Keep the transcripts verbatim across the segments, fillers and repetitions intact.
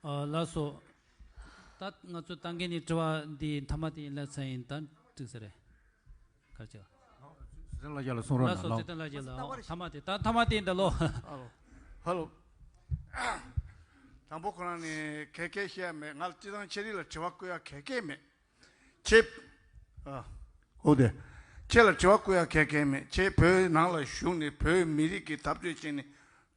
ཨ་ལགས་སོ། ད་ང་ཚོ་ད་གིན་ནས་དྲི་བ་འདི་མཐའ་མ་དེ་ཡིན་ལབ་ཚར་ཡིན། ད་འགྲིག་ས་རེད། ག་རེ་བྱས། ཚེ་བརྟན་ལྷ་རྒྱལ་ལ་གསུང་རོགས་ལགས་སོ། གནང་། ཚེ་བརྟན་ལྷ་རྒྱལ་ལགས། མཐའ་མ་དེ། ད་མཐའ་མ་དེ་འདྲ་ལོ། ཧ་ལོ། ཧ་ལོ། དང་པོ་ཁོ་རང་ནས་ག་གེ་བཤད་ཡ་མེད། ང་ལ་སྤྱིར་བཏང་ཆེ་རིགས་ལ་དྲི་བ་བཀོད་ཡ་ག་གེ་མེད། ཁྱེད། ཨ། འོ་དེ། ཁྱེད་ལ་དྲི་བ་བཀོད་ཡ་ག་གེ་མེད། ཁྱེད་བོད་ནང་ལ་བཞུགས་ནས་བོད་མི་རིགས་ཀྱི་འཐབ་རྩོད་བྱས་ནས་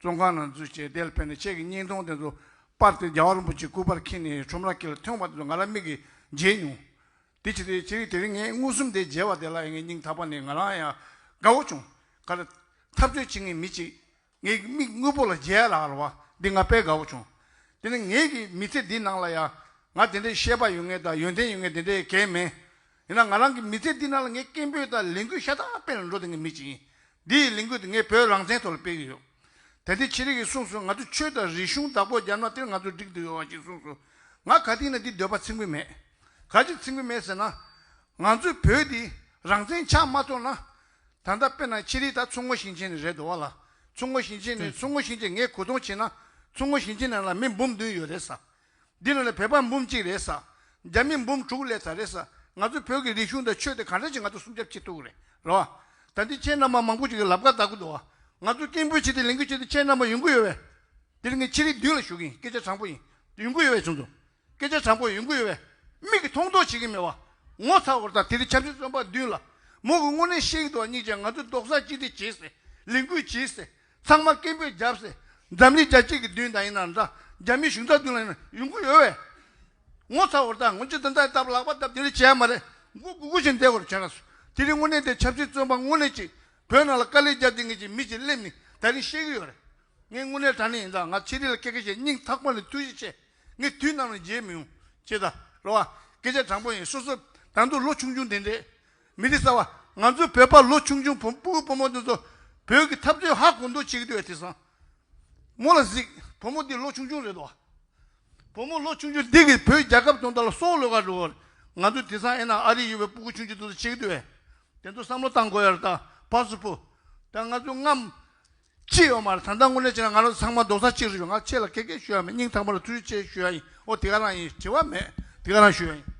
བཙོན་ཁང་ནང་འཛུལ་བྱས། དེ་ལ་ཕན་ནས་ཁྱེད་ཀྱི་བརྙན་ཐུང་དེ་ཚོ་པར་དེ་རྒྱལ་བ་རིན་པོ་ཆེ་སྐུ་པར་འཁྱེར་ནས་ཁྲོམ་ར་དཀྱིལ་ལ་ཐོན་པ་དེ་ཚོ་ང་རང་མིག་གིས་མཇལ་མྱོང་། དེ་བྱས་དུས་ཆེ་རིགས་དེ་རིང་ངས་མངོན་སུམ་དེ་མཇལ་བ་དེ་ལ་ངའི་སྙིང་ཐག་པ་ནས་ང་རང་ཡང་དགའ་བོ་བྱུང་། ག་རེ། འཐབ་རྩོད་བྱེད་མཁན་མི་གཅིག་ངའི་མིག་དངོས་པོ་ལ་མཇལ་ཡ་ལ་རེད་བ། འདི་ང་དཔེ་དགའ་བོ་བྱུང་། དེ་ནི་ངའི་གི་མི་ཚེ་འདི་ནང་ལ་ཡང་ང་དེ་འདྲའི་ཤེས་པ་ཡོད་མཁན་དང་ཡོན་ཏན་ཡོད་མཁན་དེ་འདྲའི་གང་ཡང་མེད། ཡིན་ན་ང་རང་གི་མི་ཚེ་འདི་ནང་ལ་ངས་སྐད་འབོད་དང་ལས་འགུལ་ཤ་སྟག་སྤེལ་ནས་འགྲོ་བསྡད་མཁན་མི་གཅིག་ཡིན། འདི་ཡི་ལས་འགུལ་དེ་ངས་བོད་རང་བཙན་ཐོག་ལ་སྤེལ་གྱི་ཡོད། དེ་འདི་ཕྱི་རིགས་ཀྱིས་གསུངས་སོང་། ང་ཚོ་ཆོས་དང་རིག་གཞུང་བདག་པོ་རྒྱབ་ན་དེར་ང་ཚོ་འགྲིག་འདུག་ཡོད་པ་ཅིག་གསུངས་སོང་། ང་ག་དུས་ཡིན་ན་འདི་འདོད་པ་ཚིམ་གྱི་མེད། ག་ཅིག་ཚིམ་གྱི་མེད་ཟེར་ན། ང་ཚོའི་བོད་འདི་རང་བཙན་ཆགས་མ་ཐུབ་ན། ད་ལྟ་དཔེར་ན་ཕྱི་རིགས་ད་མཚོ་སྔོན་ཞིང་ཆེན་ནས་རེད་འདུག་བ་ལ། མཚོ་སྔོན་ཞིང་ཆེན་ནས། མཚོ་སྔོན་ཞིང་ཆེན་ངས་གོ་མཐོང་བྱས་ན། མཚོ་སྔོན་ཞིང་ཆེན་ནང་ལ་མི་འབུམ་བདུན་ཡོད་རེད་ས། འདི་ནང་ལ་བོད་པ་འབུམ་གཅིག་རེད་ས། རྒྱ་མི་འབུམ་དྲུག་སླེབས་ཚར་རེད་ས། ང་ཚོ་བོད་ཀྱི་རིག་གཞུང་དང་ཆོས་དེ་ག་འདྲ་ཅིག་ང་ཚོ་སྲུང་སྐྱོབ་བྱེད་ཐུབ་ཀྱི་རེད། རེད་བ། ད་འདི་ཁྱེད་རྣམ་པ་མང་པོ་ཅིག་གིས་ལབ་ཁ་བཏགས་ཀྱི་འདུག་བ། ང་ཚོ་སྐད་འབོད་བྱེད་དེ་ལས་འགུལ་བྱེད་དེ་ཁྱེད་རྣམ་པ་ཡོང་གི་ཡོད་པས། དེ་རིང་ངས་ཕྱི་རིགས་མདུན་ལ་ཞུ་གི་ཡིན། སྐད་ཆ་དྲང་པོ་ཡིན། ཡོང་གི་ཡོད་པས་ཁྱོད་ཚོ། སྐད་ཆ་དྲང་པོ་ཡོང་གི་ཡོད་པས། མིག་གིས་མཐོང་མཐོང་བྱེད་ཀྱི་མེད་པ། ངོ་ཚ་བོར་དང་དེ་རིང་ཆབ་སྲིད་བཙོན་པ་མདུན་ལ། མོ་གི་དངོས་གནས་བཤད་ཀྱི་འདུག་བ། སྙིང་རྗེ། ང་ཚོ་རྡོག་རྩ་གཅིག་སྒྲིལ་བྱས་སེ། ལས་འགུལ་བྱས་སེ། ཚང་མ་སྐད་འབོད་བརྒྱབ་སེ། འཛམ་གླིང་རྒྱལ་སྤྱི་གི་མདུན་དང་ཡིན་ན་འདྲ། རྒྱ་མིའི་གཞུང་ཚབ་མདུན་ལ་ཡིན་ན་ཡོང་གི་ཡོད་པས། ངོ་ཚ་བོར་དང་། ངོ་ཅི་ད་ལྟ་སྟབས་ལག་པ་སྟབས་དེ་འདྲ་བྱས་མ་རེད། མགོ་སྒུར་སྒུར་བྱས་བསྡད་དགོས་རེད་ཁྱོད་རང་ཚོ། དེ་རིང་དངོས་གནས་དེ་ཆབ་སྲིད་བཙོན་པ་དངོས་གནས་ཅིག་བོད་ནང་ལ་དཀའ་ལས་བརྒྱབ་བསྡད་མཁན་ཅིག་མི་ཅིག་སླེབས་ནས་ད་རིང་བཤད་ཀྱི་ཡོད་རེད། ངས་དངོས་གནས་དྲང་གནས་ཡིན་ད། ང་ཕྱི་རིགས་ལ་སྐད་ཆ་བཤད། སྙིང་ཐག་པ་ནས་ཐུགས་རྗེ་ཆེ། ངས་དུས་ནམ་ཡང་བརྗེད་མི་ཡོང་། ཅེས་ད། རེད་བ། སྐད་ཆ་དྲང་པོ་ཡིན། སོ་སོ་ད་དུང་ལོ་ཆུང་ཆུང་དེ་འདྲས། མི་རིགས་གསར་བ། ང་ཚོའི་བོད་པ་ལོ་ཆུང་ཆུང་བུ་ཕྲུ་གུ་བུ་མོ་དེ་ཚོ་བོད་ཀྱི་འཐབ་རྩོད་ཧ་གོ་མདོག་བྱེད་ཀྱི་འདུག་བས། དེང་སང་། མོ་ལ་གཟིགས། བུ་མོ་འདི་ལོ་ཆུང་ཆུང་རེད་དོ། བུ་མོ་ལོ་ཆུང་ཆུང་འདི་གིས་བོད་རྒྱལ་ཁབ་དོན་དག་ལ་སྲོག་བློས་ག་འགྲོ་གི་རེད། ང་ཚོ་དེང་སང་ཨེ་ན་ཨ་རི་ཡོད་པའི་སྤུ་གུ་ཆུང་ཆུང་དེ་ཚོ་བྱེད་ཀྱི་འདུག་བས། དེ་ཚོ་བསམ་བློ་བཏང་དགོས་ཡ་རེད་ད། ཕར་ཚུར་ཕུ། ད་ང་ཚོ་རྔམ། ཅི་ཡོད་མ་རེད། ད་ལྟ་དངོས་གནས་བྱས་ན་ང་རང་ཚོ་ཚང་མ་རྡོག་རྩ་གཅིག་རེད་ཞུ། ང་ཁྱེད་ལ་ག་གེ་ཞུ་ཡ་མེད། སྙིང་ཐག་པ་ལ་ཐུགས་རྗེ་ཆེ་ཞུ་ཡ་ཡིན། ཨོ་དེ་ག་རང་ཡིན། དྲི་བ་མེད། དེ་ག་རང་ཞུ་ཡ་ཡིན།